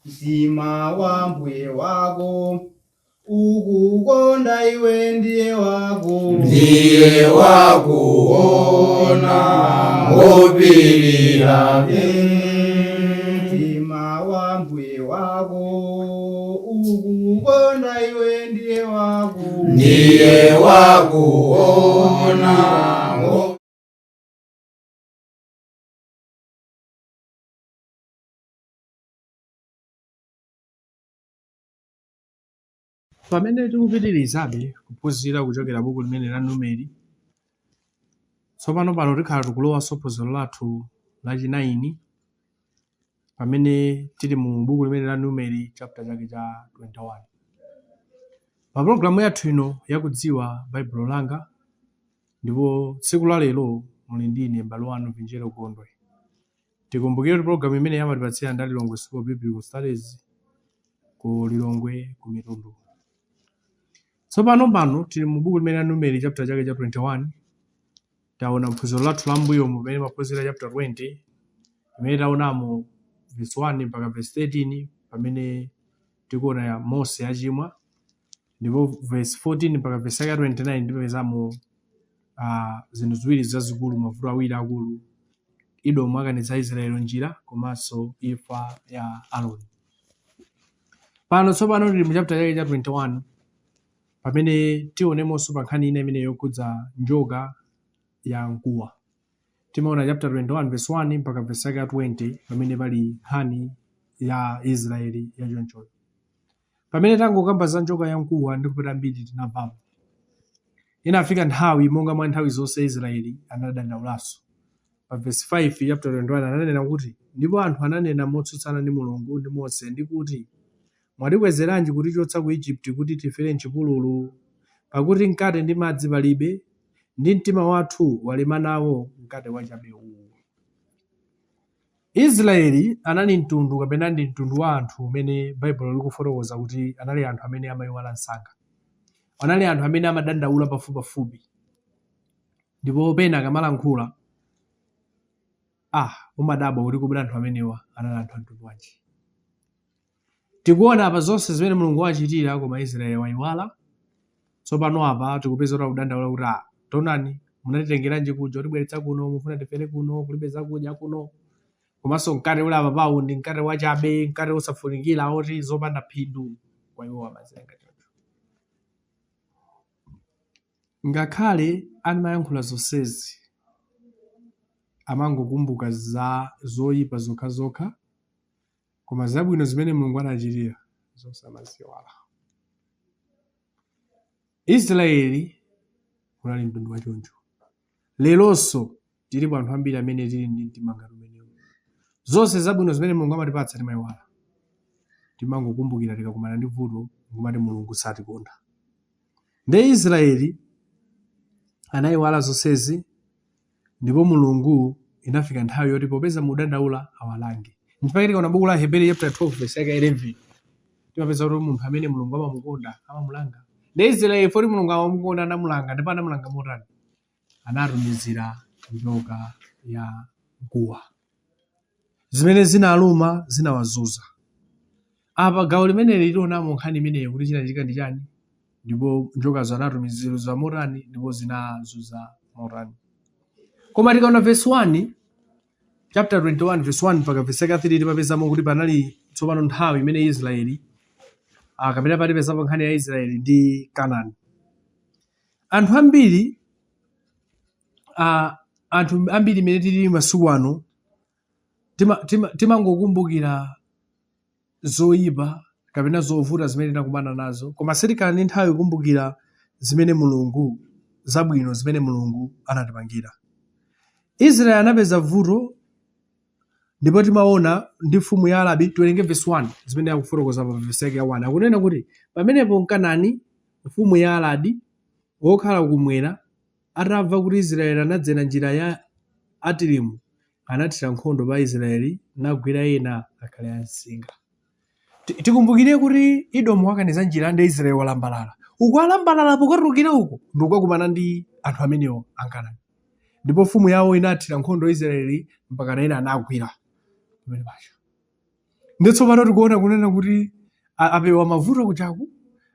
Mtima wa mbuye wako ukukonda iwe ndiye wako Ndiye wakuona ngopirira. Mtima wa mbuye wako ukukonda iwe ndiye wako Ndiye wakuona. Pamene tikupitirizabe kuphunzira kuchokera buku limene la Numeri, tsopano pano tikhala tikulowanso phunziro lathu lachinayi pamene tili mu buku limene la Numeri chapter chake cha 21. Pa pologalamu yathu ino yakudziwa Baibulo langa, ndipo tsiku la lero muli ndi ine m'bale wanu Vinjero Gondwe. Tikumbukire kuti pologalamu imeneyi amatipatsira ndi a Lilongwe School of Biblical Studies ku Lilongwe ku Mitundu. Tsopano pano tili mu buku limene la Numeri chapter chake cha 21. Taona mphunziro lathu la m'mbuyomu pamene timaphunzira chapter 20 imene taonamo verse 1 mpaka verse 13 pamene tikuona ya Mose achimwa, ndipo verse 14 mpaka verse yake ya 29 tipezamo zinthu ziwiri zazikulu, mavuto awiri akulu, Edomu akanitsa Israeli njira komanso imfa ya Aroni. Pano tsopano tili mu chapter chake cha 21 pamene tionemonso pa nkhani ina imene yokhudza njoka ya mkuwa. Timaona chapter 21 verse 1 mpaka verse yake ya 20 pamene pali nkhani ya Israeli yachonchoyo. Pamene tangokamba za njoka ya mkuwa ndi kupita ambiri tinamvapo. Inafika nthawi monga mwa nthawi zonse Israeli anadandaulaso. Pa verse 5 chapter 21 ananena kuti, ndipo anthu ananena motsutsana ndi Mulungu ndi Mose ndi kuti, mwatikwezeranji kutichotsa ku Igupto kuti tifere m'chipululu? Pakuti mkate ndi madzi palibe, ndi mtima wathu walema nawo mkate wachabe uwu. Israeli anali mtundu kapena ndi mtundu wa anthu umene Baibulo likufotokoza kuti anali anthu amene amayiwala msanga. Anali anthu amene amadandaula pafupipafupi. Ndipo pena akamalankhula, umadabwa kuti kodi anthu amenewa anali anthu a mtundu wanji. Tikuona apa zonse zimene Mulungu wachitira koma Israeli wayiwala. Tsopano apa tikupeza kuti akudandaula kuti taonani munatitengeranji kuja kutibweretsa kuno, mufuna tifere kuno, kulibe zakudya kuno. Komanso mkate uli apa pawu ndi mkate wachabe, mkate wosafunikira oti zopanda phindu kwa iwo amazenga choncho. Ngakhale amayankhula zonsezi, amangokumbuka za zoyipa zokhazokha, koma zabwino zimene Mulungu anachitira zonse amaziwala. Israeli unali mtundu wachoncho. Leronso tilipo anthu ambiri amene tili ndi mtima ngati umenewu. Zonse zabwino zimene Mulungu amatipatsa timayiwala. Timangokumbukira tikakumana ndi vuto nkumati Mulungu satikonda. Nde Israeli anayiwala zonsezi, ndipo Mulungu inafika nthawi yoti popeza mudandaula awalange. Nchifukwa tikaona buku la Hebrew chapter 12 verse yake 11 timapeza kuti munthu amene Mulungu amamukonda amamulanga. Nde Israeli poti Mulungu amamukonda anamulanga, ndipo anamulanga motani? Anatumizira njoka ya mkuwa zimene zinaluma zinawazunza. Apa gawo limeneli tionamo nkhani imeneyo kuti chinachitika ndi chani, ndipo njokazo anatumizira motani, ndipo zinazunza motani. Koma tikaona verse 1 chapter 21 verse 1 mpaka verse yake 3 timapezamo kuti panali tsopano nthawi imene Israeli kapena patipezapo nkhani ya Israeli ndi Kanani. Anthu ambiri anthu ambiri imene tili masiku ano timangokumbukira zoyipa kapena zovuta zimene tinakumana nazo, koma sitikhala ndi nthawi yokumbukira zimene Mulungu, zabwino zimene Mulungu anatipangira. Israeli anapeza vuto, ndipo timaona ndi mfumu ya Aradi. Tiwerenge verse 1 zimene akufotokoza pa verse yake ya 1. Akunena kuti pamenepo Mkanani mfumu ya Aradi wokhala kumwera atamva kuti Israeli anadzera njira ya Atarimu, anathira nkhondo pa Israeli nagwira ena akhale am'nsinga. Tikumbukire kuti Edomu wakaniza njira ndi Israeli walambalala. Uku alambalala pokatulukira uku ndi kukakumana ndi anthu amenewo Akanani. Ndipo mfumu yawo inathira nkhondo Israeli mpaka ena anagwira pamene paja. Ndi tsopano tikuona kunena kuti apewa mavuto kujaku,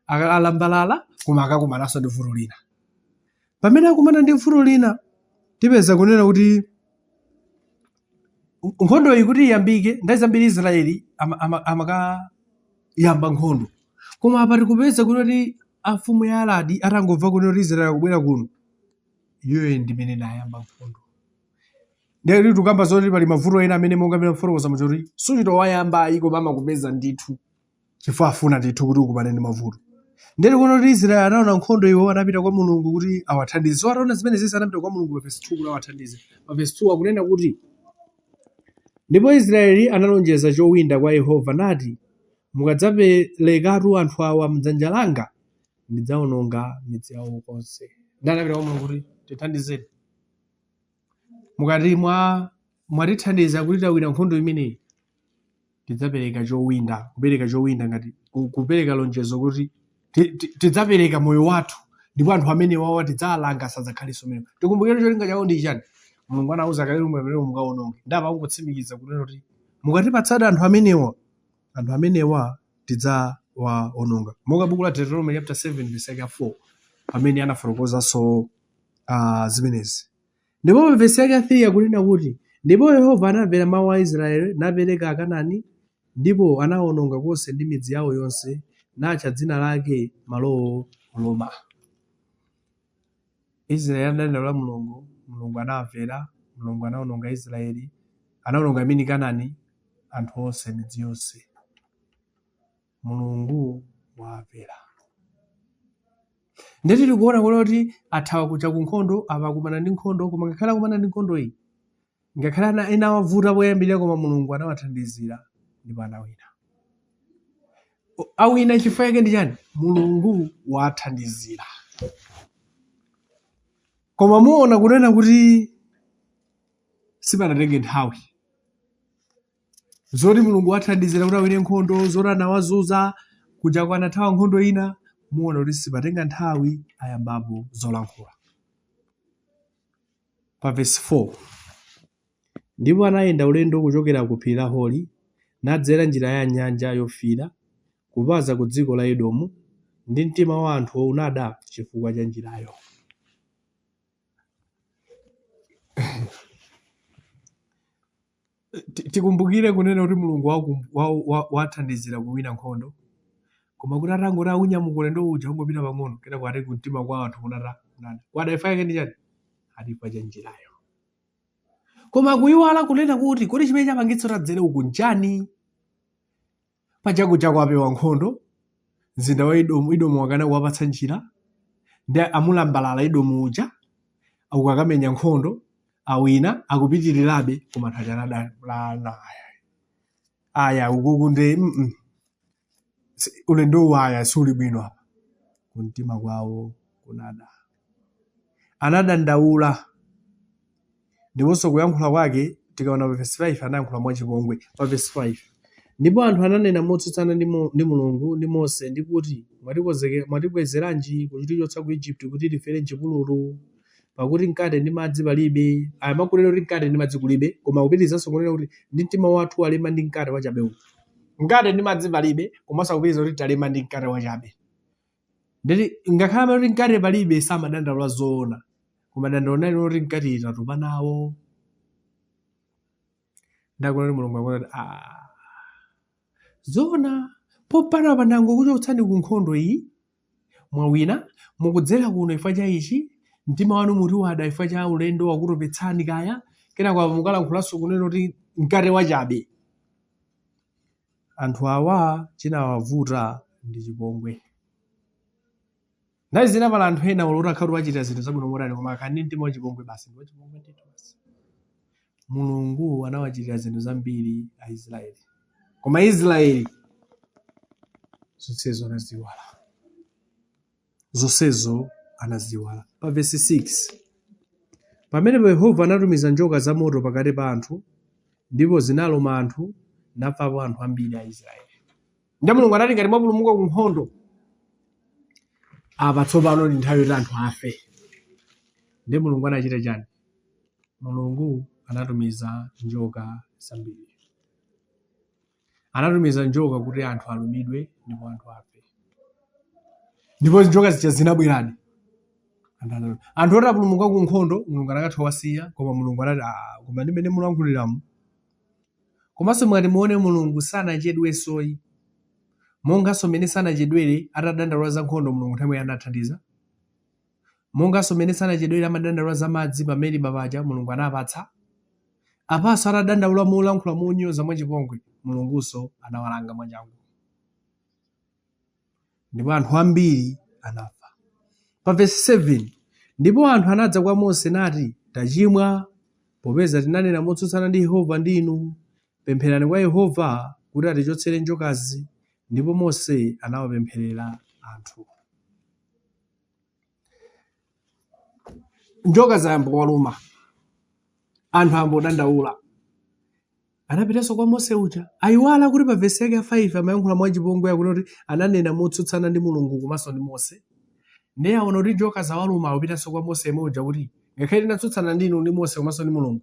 alambalala, koma akakumananso ndi vuto lina. Pamene akumana ndi vuto lina, tipeza kunena kuti nkhondo iyi kuti iyambike, nthawi zambiri Israeli amakayamba nkhondo. Koma apa tikupeza kuti amfumu ya Aradi atangomva kunena kuti Israeli akubwera kuno, iyoyo ndimene inayamba nkhondo. Ndiye kuti tikamba zoti pali mavuto ena amene monga amene afotokoza muja kuti suchita wayamba ayi, koma amakupeza ndithu chifukwa afuna ndithu kuti ukumane ndi mavuto. Ndiye tikuona kuti Israeli anaona nkhondo, iwo anapita kwa Mulungu kuti awathandize. So ataona zimene zinsi anapita kwa Mulungu pa verse 2 kuti awathandize. Pa verse 2 akunena kuti, ndipo Israeli analonjeza chowinda kwa Yehova nati, mukadzaperekatu anthu awa mdzanja langa, ndidzawononga midzi yawo konse. Ndiye anapita kwa Mulungu kuti tithandizeni, mukati mwatithandiza kuti tawina nkhondo imeneyi, tidzapereka chowinda. Kupereka chowinda ngati kupereka lonjezo kuti tidzapereka moyo wathu, ndipo anthu amene wawa tidzawalanga, sadzakhalenso mmenemo. Tikumbukire cholinga chawo ndi chani? Mulungu anawuza kale lomwe pamene mukawononge. Ndapa kungotsimikiza kunena kuti mukatipatsadi anthu amenewa, anthu amenewa tidzawawononga. Monga buku la Deuteronomy chapter 7 verse yake ya 4 pamene anafotokozanso zimenezi. Ndipo pa vesi yake ya 3 akunena kuti, ndipo Yehova anamvera mawu a Israeli, napereka Akanaani, ndipo anawononga konse ndi midzi yawo yonse, natcha dzina lake malowo Horoma. Israeli anadandaula Mulungu, Mulungu anawamvera, Mulungu anawononga Israeli, anawononga amene Kanaani, anthu onse, midzi yonse. Mulungu wawamvera. Ndiye tili kuona kuti athawa kuja ku nkhondo, apa akumana ndi nkhondo, koma ngakhale akumana ndi nkhondo iyi, ngakhale ena awavuta poyambirira, koma Mulungu anawathandizira ndipo anawina. Awina chifukwa chake ndi chani? Mulungu wathandizira. Koma muona kunena kuti sipanatenge nthawi zoti Mulungu wathandizira kuti awine nkhondo, zoti anawazunza kuja anathawa nkhondo ina, muona kuti sipatenga nthawi ayambapo zolankhula. Pa verse 4, ndipo anayenda ulendo kuchokera ku phiri la Hori, nadzera njira ya nyanja yofiira, kupaza ku dziko la Edomu, ndi mtima wa anthu unada chifukwa cha njirayo. Tikumbukire kunena kuti Mulungu wathandizira kuwina nkhondo, koma kuti atangoti aunyamuka ulendo uja ungopita pang'ono, kenako ati kumtima kwa anthu kunata kunada. Kwada imfa yake ndi chani? Ati imfa cha njirayo. Koma kuyiwala kunena kuti kodi chimene chapangitsa kuti adzere uku nchani? Paja kuja kwapewa nkhondo, mzinda wa Edomu, Edomu wakana kuwapatsa njira, ndi amulambalala Edomu uja, akukakamenya nkhondo, awina, akupitirirabe, koma anthu aja anadana, aya ukuku ndi ulendo waya suli bwino apa. Kumtima kwawo kunada, anadandaula. Ndiponso kuyankhula kwake, tikaona pa verse 5, anayankhula mwachipongwe. Pa verse 5, ndipo anthu ananena motsutsana ndi Mulungu ndi Mose, ndi kuti, Mwatikwezeranji kutichotsa ku Igupto kuti tifere m'chipululu? Pakuti mkate ndi madzi palibe. Aya makunena kuti mkate ndi madzi kulibe, koma akupitirizanso kunena kuti ndi mtima wathu walema ndi mkate wachabe uwu. Mkate ndi madzi palibe, komanso akupitiriza kuti talema ndi mkate wachabe. Ndeti ngakhale amati mkate palibe, samadandaula zoona, koma dandaulo linali loti mkate tatopa nawo. Ndakuona kuti Mulungu akuona kuti zoona pompano apa ndangokuchotsani ku nkhondo iyi, mwawina, mukudzera kuno chifukwa cha ichi, mtima wanu muti wada chifukwa cha ulendo wakutopetsani kaya, kenako apa mukalankhulanso kunena kuti mkate wachabe. Anthu awa chinawavuta ndi chipongwe. Nthawi zina pali anthu ena olo utakhala kuti wachita zinthu zabwino motani, koma akakhala ndi mtima wachipongwe basi ndi wachipongwe ndithu basi. Mulungu anawachitira zinthu zambiri Aisraeli, koma Israeli zonsezo anaziwala, zonsezo anaziwala. Pa vesi 6, pamenepo Yehova anatumiza njoka zamoto pakati pa anthu, ndipo zinaluma anthu, nafapo anthu ambiri a Israeli. Ndiye Mulungu anati ngati mwapulumuka ku nkhondo, apa tsopano ndi nthawi yoti anthu afe. Ndiye Mulungu anachita chani? Mulungu anatumiza njoka zambiri. Anatumiza njoka kuti anthu alumidwe ndipo anthu afe. Ndipo njoka zija zinabweradi. Anthu analuma. Anthu oti apulumuka ku nkhondo, Mulungu anakatha kuwasiya, koma Mulungu anati, "Ah, koma ndi mmene mulankhuliramu." Komanso mukati muone Mulungu sanachedwensoyi. Monganso mmene sanachedwere atadandaula za nkhondo Mulungu nthawi imweyo anathandiza. Monganso mmene sanachedwere amadandaula za madzi pa Meriba paja Mulungu anapatsa. Apanso atadandaula molankhula monyoza mwachipongwe Mulungunso anawalanga mwachangu. Ndipo anthu ambiri anafa. Pa vesi 7, ndipo anthu anadza kwa Mose nati, tachimwa, popeza tinanena motsutsana ndi Yehova ndi inu. Pempherani kwa Yehova kuti atichotsere njokazi. Ndipo Mose anawapempherera anthu. Njoka zayamba kuwaluma, anthu ayamba kudandaula. Anapitanso kwa Mose uja. Ayiwala kuti pa vesi yake ya 5 amayankhula mwachipongwe akuti kuti ananena motsutsana ndi Mulungu komanso ndi Mose. Ndiye aona kuti njoka zawaluma akupitanso kwa Mose yemwe uja kuti ngakhale tinatsutsana ndi inu ndi Mose komanso ndi Mulungu.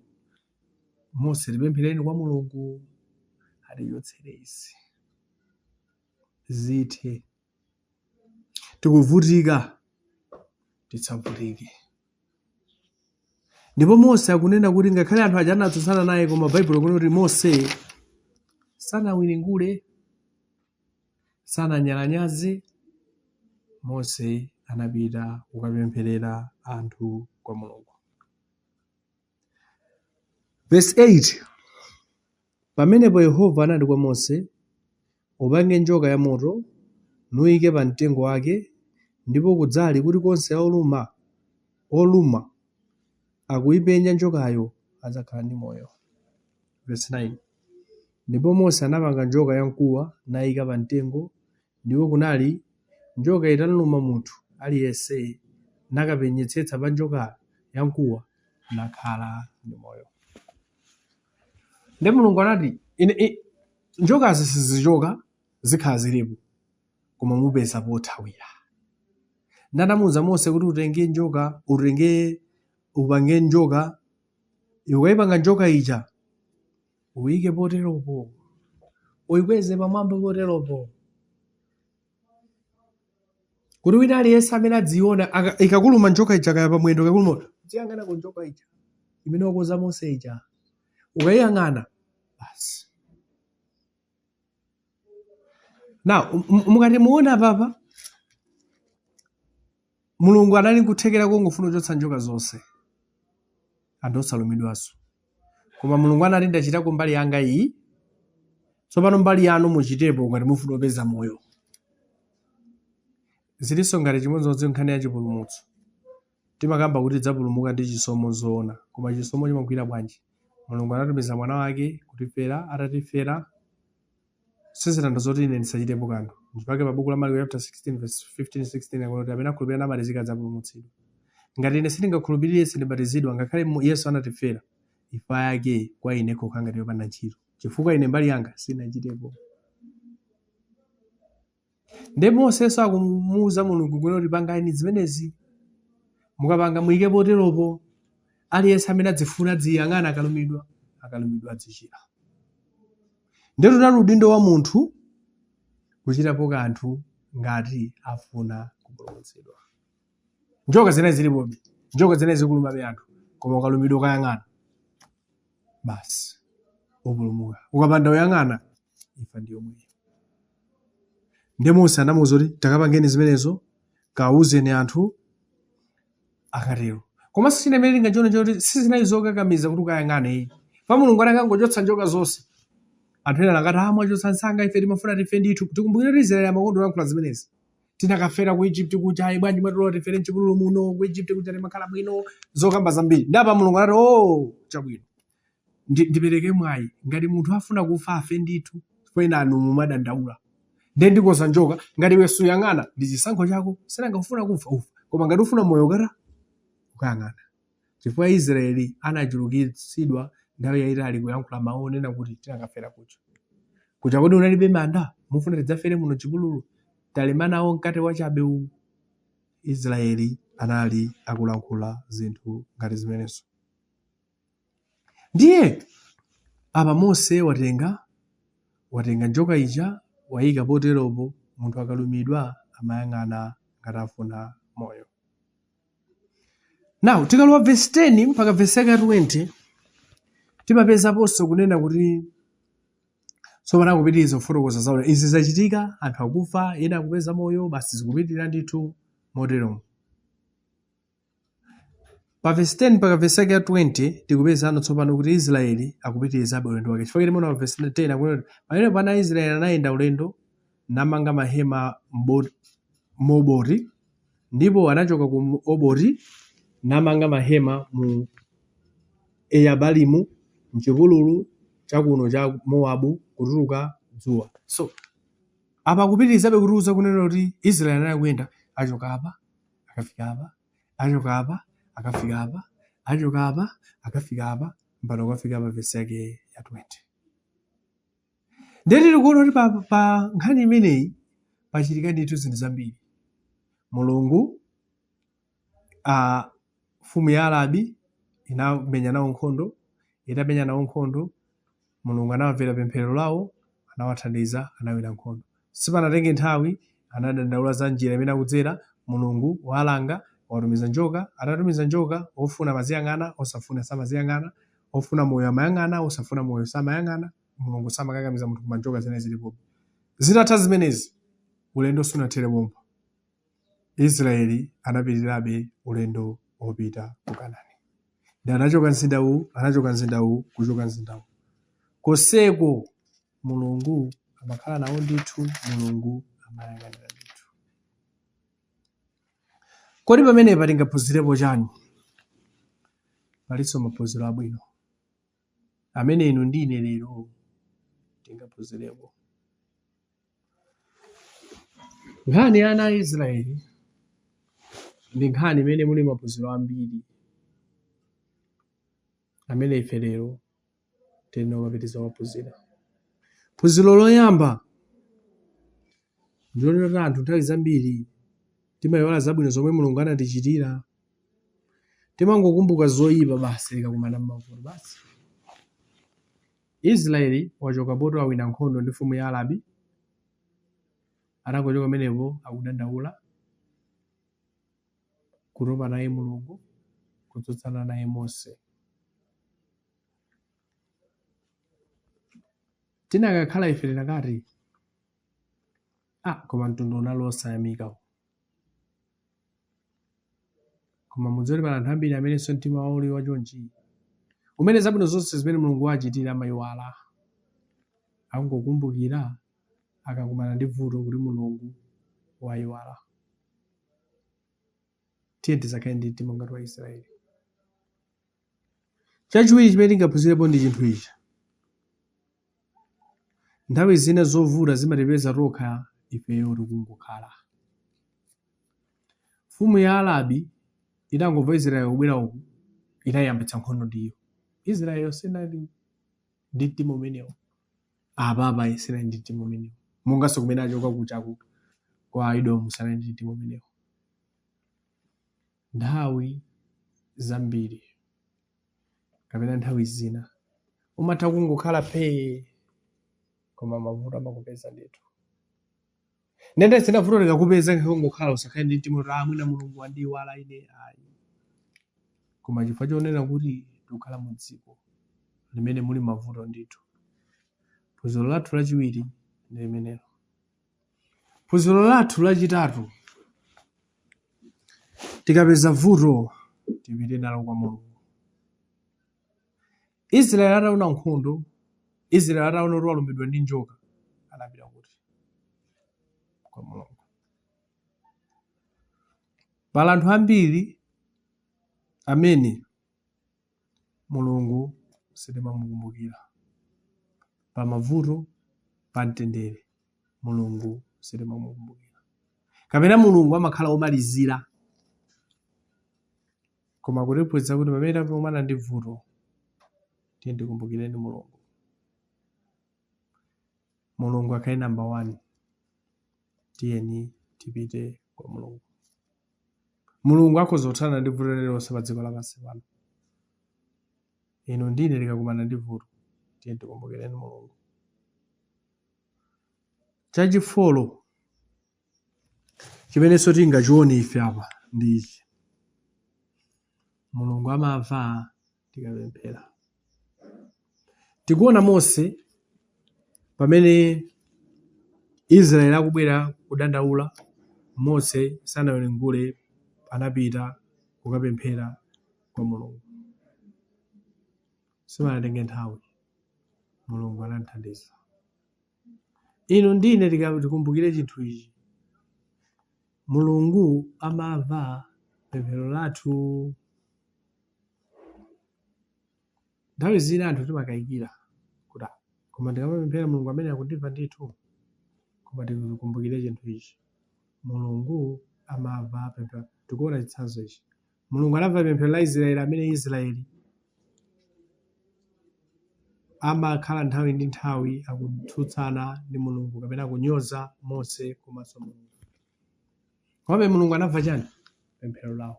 Mose tipemphereni kwa Mulungu atichotsere izi. Zithe. Tikuvutika tisavutike. Ndipo Mose akunena kuti ngakhale anthu aja anatsutsana naye koma Baibulo likunena kuti Mose sanawiringule, sananyalanyaze. Mose anapita kukapempherera anthu kwa Mulungu. Verse 8, Pamenepo Yehova anati kwa Mose, Upange njoka yamoto, nuiike pa mtengo wake, ndipo kudzali kuti konse oluma akuipenya njokayo adzakhala ndi moyo. Verse 9, Ndipo Mose anapanga njoka yamkuwa, naiika pa mtengo, ndipo kunali, njoka itamluma munthu aliyense, nakapenyetsetsa pa njoka yamkuwa, nakhala ndi moyo. Ndiye Mulungu anati, njokazi sizichoka, zikhala zilipo, koma mupeza pothawira. Ndiye anamuuza Mose kuti utenge njoka, utenge upange njoka, ukayipanga njoka ija uyike poteropo, uyikweze pamwamba poteropo, kuti wina aliyense amene adziona ikakuluma njoka ija kaya pamwendo ikakuluma, uziyang'ana ku njoka ija imene wakonza Mose ija, ukayiyang'ana basi. Now, mukati muone apapa, Mulungu anali nkuthekera kungofuna kuchotsa njoka zonse, anthu osalumidwanso. Koma Mulungu anati ndachitako mbali yanga iyi, tsopano mbali yanu muchitepo ngati mufuna kupeza moyo. Zilinso ngati chimodzimodzi nkhani ya chipulumutso. Timakamba kuti tidzapulumuka ndi chisomo zoona, koma chisomo chimagwira bwanji? Mulungu anatumiza mwana wake kutifera, atatifera sizitanthauza kuti ine ndisachitepo kanthu. Nchifukwa pa buku la Marko chapter 16 verse 15 16 akuti amene akhulupirira nabatizika adzapulumutsidwa. Ngati ine sindingakhulupirire sindibatizidwa ngakhale Yesu anatifera, imfa yake kwa ine ikukhala ngati yopanda ntchito, chifukwa ine mbali yanga sindinachitepo. Ndiye Mosenso akumuuza Mulungu kunena kuti pangani zimenezi, mukapanga muyike poteropo, aliyense amene adzifuna adziyang'ana akalumidwa, akalumidwa adzichira. Ndiye unali udindo wa munthu kuchitapo kanthu ngati afuna kupulumutsidwa. Njoka zinali zilipobe, njoka zinali zikulumabe anthu, koma ukalumidwa ukayang'ana basi upulumuka, ukapanda kuyang'ana imfa ndi yomweyo. Ndiye Mose anamuuza kuti takapangeni zimenezo, kauzeni anthu akatero. Komanso china chimene tingachione choti sizinali zokakamiza kuti ukayang'ane. Pa Mulungu anakangochotsa njoka zonse. Anthu ena anakati ah, mwachotsa msanga ife timafuna tife ndithu. Tikumbukire kuti Israeli amakonda kulankhula zimenezi. Tinakafera ku Egypt kuja, ayi bwanji mwatilola tifere mchipululu muno, ku Egypt kuja timakhala bwino, zokamba zambiri. Ndiye apa Mulungu anati oh, chabwino. Ndipereke mwayi ngati munthu afuna kufa afe ndithu, chifukwa inu mumadandaula. Ndiye ndikonza njoka, ngati iwe suyang'ana ndi chisankho chako, sinanga ufuna kufa ufa, koma ngati ufuna moyo ukata ukayang'ana. Chifukwa Israeli anachulukitsidwa nthawi yayitali kuyankhula mawu onena kuti tinakafera kuja. Kuja kodi unalibe manda? Mufuna tidzafere muno chipululu? Talema nawo mkate wachabe uwu. Israeli anali akulankhula zinthu ngati zimenezo. Ndiye apa Mose watenga Watenga njoka ija wayika poteropo, munthu akalumidwa amayang'ana ngati afuna moyo. Now tikalowa verse 10 mpaka verse yake 20, timapezaponso kunena kuti tsopano akupitiriza kufotokoza zawo. Izi zachitika, anthu akufa, ena akupeza moyo, basi zikupitirira ndithu moteromo. Pa verse 10 mpaka verse yake ya 20 tikupezano tsopano kuti Israeli akupitirizabe ulendo wake. Chifukwa timaona pa verse 10 akunena kuti pamenepo ana a Israeli anayenda ulendo namanga mahema m'Oboti, ndipo anachoka ku Oboti namanga mahema mu Eyabarimu m'chipululu chakuno cha Mowabu kutuluka dzuwa. So apa akupitirizabe kutiuza kunena kuti Israeli anali kuyenda, achoka apa akafika apa, achoka apa akafika apa, achoka apa akafika apa, mpaka kukafika pa vesi yake ya 20. Ndiye tili kuona kuti pa nkhani imeneyi pachitika ndithu zinthu zambiri. Mulungu, mfumu ya Arabi inamenya nawo nkhondo. Itamenya nawo nkhondo, Mulungu anawamvera pemphero lawo, anawathandiza, anawina nkhondo. Sipanatenge nthawi, anadandaula za njira imene akudzera. Mulungu walanga, watumiza njoka. Atatumiza njoka, ofuna amaziyang'ana, osafuna samaziyang'ana, ofuna moyo amayang'ana, osafuna moyo samayang'ana. Mulungu samakakamiza munthu, koma njoka zimene zilipobe. Zitatha zimenezi, ulendo sunathere pompo. Israeli anapitirirabe ulendo wopita ku Kanani. Ndi anachoka mzinda uwu, anachoka mzinda uwu, kuchoka mzinda uwu. Konseko Mulungu amakhala nawo ndithu, Mulungu amayang'anira ndithu. Kodi pamenepa tingaphunzirepo chani? Palinso maphunziro abwino amene inu ndi ine lero tingaphunzirepo. Nkhani ya ana a Israeli ndi nkhani imene muli maphunziro ambiri amene ife lero tiyenera kumapitiriza kumaphunzira. Phunziro loyamba ndilonena kuti anthu nthawi zambiri timayiwala zabwino zomwe Mulungu anatichitira. Timangokumbuka zoyipa basi tikakumana m'mavuto basi. Israeli wachoka poti wawina nkhondo ndi mfumu ya Arabi. Atangochoka pamenepo akudandaula, kutopa naye Mulungu, kutsutsana naye Mose. Tinakakhala ife tinakati, ah, koma mtundu unali osayamika uwu. Koma mudziwe kuti pali anthu ambiri amenenso mtima wawo uli wachonchi, umene zabwino zonse zimene Mulungu wachitira amayiwala, angokumbukira akakumana ndi vuto kuti Mulungu wayiwala. Tiye tisakhale ndi mtima ngati wa Israeli. Chachiwiri chimene tingaphunzirepo ndi chinthu ichi: nthawi zina zovuta zimatipeza tokha ifeyo tikungokhala. Mfumu ya Arabi itangomva Israeli kubwera uku, inayambitsa nkhondo ndiyo. Israeli sinali ndi mtima umenewo. Apapa sinali ndi mtima umenewo, monganso kumene achoka kuchaku kwa Edomu sanali ndi mtima umenewo. Nthawi zambiri kapena nthawi zina umatha kungokhala phee, koma mavuto amakupeza ndithu. Nde zina vuto likakupeza kungokhala, usakhale ndi mtima kuti, ah, mwina Mulungu wandiyiwala ine, ayi. Koma chifukwa chonena kuti tikukhala mu dziko limene muli mavuto ndithu. Phunziro lathu lachiwiri ndi limenelo. Phunziro lathu lachitatu, tikapeza vuto tipite nalo kwa Mulungu. Israeli ataona nkhondo, Israeli ataona kuti walumidwa ndi njoka, anapita kuti? Kwa Mulungu. Pali anthu ambiri amene Mulungu sitimamukumbukira pa mavuto, pa mtendere Mulungu sitimamukumbukira, kapena Mulungu amakhala omalizira. Koma kutiphunzitsa kuti pamene takumana ndi vuto, tiye tikumbukireni Mulungu. Mulungu akhale namba 1. Tiyeni tipite kwa Mulungu. Mulungu akhoza kuthana ndi vuto lililonse pa dziko lapansi pano. Inu ndine tikakumana ndi vuto, tiye tikumbukireni Mulungu. Chachifolo chimenenso tingachione ife apa ndi ichi: Mulungu amamva tikapemphera. Tikuona Mose pamene Israeli akubwera kudandaula, Mose sanawerengule, anapita kukapemphera kwa Mulungu. Sipanatenge nthawi, Mulungu anamthandiza. Inu ndine tikumbukire chinthu ichi: Mulungu amamva pemphero lathu. Nthawi zina anthu timakayikira kuti, "Ah, koma ndikamapemphera Mulungu amene akundimva ndithu?" Koma tikumbukire chinthu ichi: Mulungu amamva pemphero. Tikuona chitsanzo ichi: Mulungu anamva pemphero la Israeli, amene Israeli amakhala nthawi ndi nthawi akutsutsana ndi Mulungu kapena kunyoza Mose komanso Mulungu. Komabe Mulungu anamva chani? Pemphero lawo.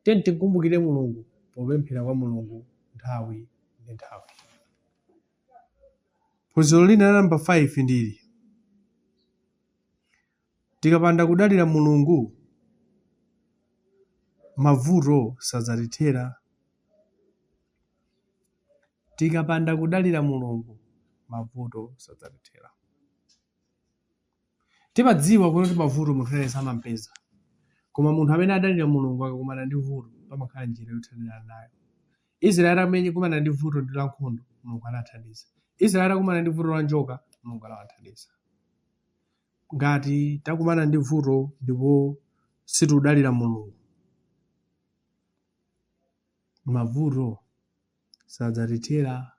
Tiyeni tikumbukire Mulungu popemphera kwa Mulungu nthawi ndi nthawi. Phunziro lina la namba 5 ndili: tikapanda kudalira Mulungu, mavuto sadzatithera. Tikapanda kudalira Mulungu, mavuto sadzatithera. Timadziwa kuti mavuto munthu aliyense amampeza, koma munthu amene adalira Mulungu akakumana ndi vuto, pamakhala njira yothanirana nayo. Israeli amene kumana ndi vuto ndi la nkhondo, Mulungu anathandiza. Israeli atakumana ndi vuto la njoka, Mulungu anawathandiza. Ngati takumana ndi vuto ndipo situdalira Mulungu, mavuto sadzatithera,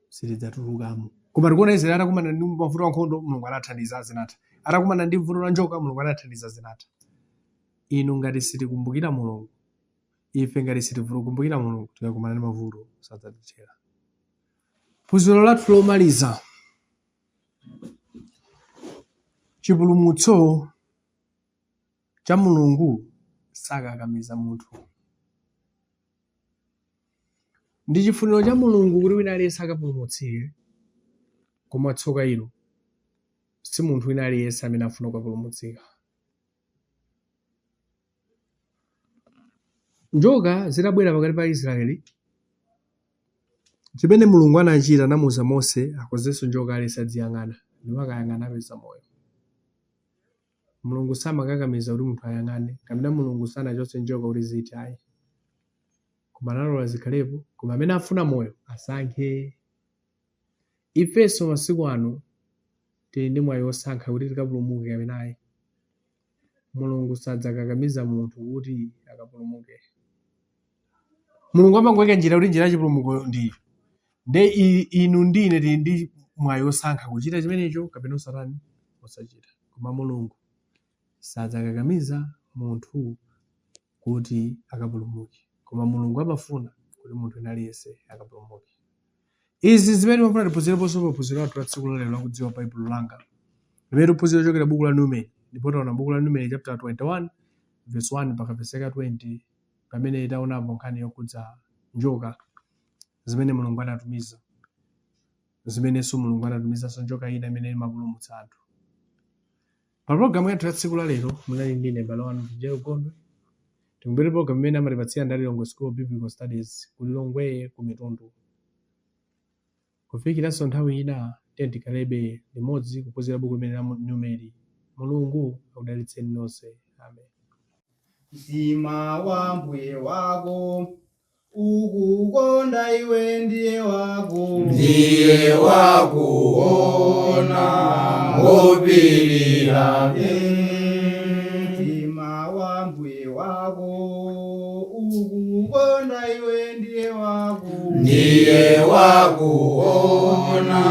sitidzatulukamo. Koma tikuona Israeli atakumana ndi mavuto ankhondo, Mulungu anathandiza, zinatha. Atakumana ndi vuto la njoka, Mulungu anathandiza, zinatha. Inu ngati sitikumbukira Mulungu, ife ngati sitikumbukira Mulungu, tikakumana ndi mavuto sadzatithera. Phunziro lathu lomaliza: chipulumutso cha Mulungu sakakamiza munthu. Ndi chifuniro cha Mulungu kuti wina aliyense akapulumutsidwe, koma tsoka ilo, si munthu wina aliyense amene afuna kukapulumutsika. Njoka zitabwera pakati pa Israeli, chimene Mulungu anachita, anamuwuza Mose akonzenso njoka, aliyense adziyang'ana, ndipo akayang'ana apeza moyo. Mulungu samakakamiza kuti munthu ayang'ane, kapena Mulungu sanachotse njoka kuti zithe, ayi, koma analola zikhalepo, koma amene afuna moyo asankhe. Ifenso masiku ano tili ndi mwayi wosankha kuti tikapulumuke kapena ayi. Mulungu sadzakakamiza munthu kuti akapulumuke. Mulungu amangoyika njira kuti njira yachipulumuko ndi nde inu ndine tili ndi mwayi wosankha kuchita chimenecho kapena usatani, osachita. Koma Mulungu sadzakakamiza munthu kuti akapulumuke, koma Mulungu amafuna kuti munthu wina aliyense akapulumuke. Izi zimene timafuna tiphunzireponso pa phunziro lathu la tsiku lalero lakudziwa Baibulo langa, limene tiphunzira kuchokera buku la Numeri. Ndipo taona buku la Numeri chapter 21 verse 1 mpaka verse 20, pamene taonapo nkhani yokhudza njoka zimene Mulungu anatumiza, zimenenso Mulungu anatumizanso njoka ina imene imapulumutsa anthu. Pa pologalamu yathu ya tsiku la lero munali ndine m'bale wanu Tijero Gondwe. Tikumbukire pologalamu imene amatipatsira ndi Lilongwe School of Biblical Studies ku Lilongwe ku Mitundu. Kufikiranso nthawi ina, tiye tikhalebe limodzi kuphunzira buku limene la Numeri. Mulungu akudalitseni nonse. Amen. Mtima wa mbuye wako ukukonda iwe, ndiye wako. Ndiye wakuona ngopirira. Mtima wa mbuye wako ukukonda iwe, ndiye wako. Ndiye wakuona.